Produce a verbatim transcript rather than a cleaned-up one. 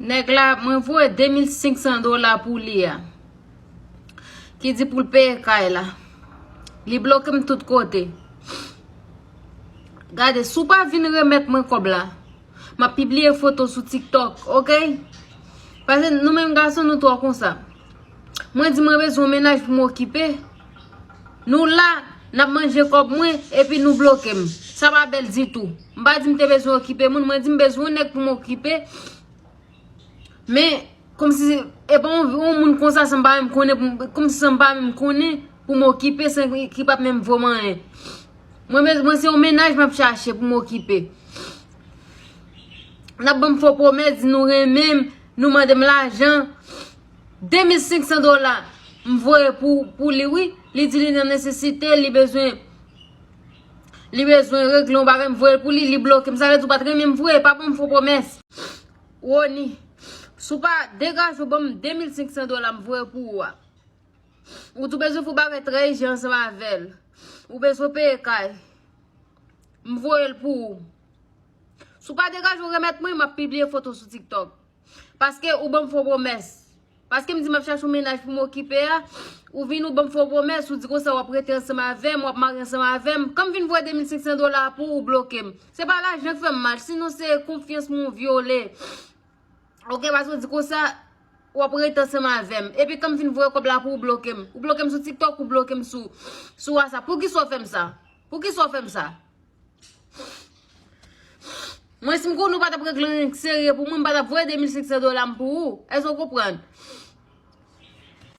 Nèg la, mwen voye de mil senk san dola pou li a. Ki di pou l peye kay la. Li bloke m tout kote. Gade, si w pa vin remèt mwen kòb la, m ap pibliye foto sou TikTok, oke? Paske nou menm gason, nou twò konsa. Mwen di mwen bezwen yon mennaj pou m okipe. Nou la, n ap manje kòb mwen, epi nou bloke m. Sa pa bèl ditou. M pa di m te bezwen okipe moun, mwen di m bezwen yon nèg pou m okipe. Men, kòmsi, e pa yon, yon moun konsa, san m pa menm konnen, pou m- kòmsi san m pa menm konnen pou m okipe, san ki p ap menm voye m anyen. Mwen, mwen se yon mennaj m ap chache pou m okipe. N ap ban m fo pwomès, di nou renmen m, nou mande m lajan. De mil senk san dola, m voye pou, pou li, wi. Li di li nan nesesite, li bezwen, li bezwen regle yon bagay, m voye l pou li, li bloke m. Sa vle di ou pa t renmen m vre, pa ban m fo pwomès. Roni, si w pa degaje w ban m de mil senk san dola, m voye pou ou a. Ou di w bezwen fè yon bagay trè ijan ansanm avè l. Ou bezwen peye kay. M voye l pou ou. Si w pa degaje w remèt mwen, m ap pibliye foto sou TikTok. Paske ou ban m fo pwomès. Paske m di m ap chache yon mennaj pou m okipe a, ou vin ou ban m fo pwomès, ou di konsa w ap rete ansanm avè m, w ap marye ansanm avè m. Kan m vin voye de mil senk san dola pou ou, ou bloke m. Se pa lajan k fè m mal, sinon se konfyans mwen w vyole. Oke, paske w di konsa, w ap rete ansanm avè m. Epi kan m vin voye kòb la pou ou, ou bloke m. Ou bloke m sou TikTok, ou bloke m sou, sou WhatsApp. Poukisa w fè m sa? Poukisa w fè m sa? Mwen, si m konnen ou pa t ap regle anyen k serye pou mwen, m pa t ap voye de mil senk san dola m pou ou. Èske w konprann?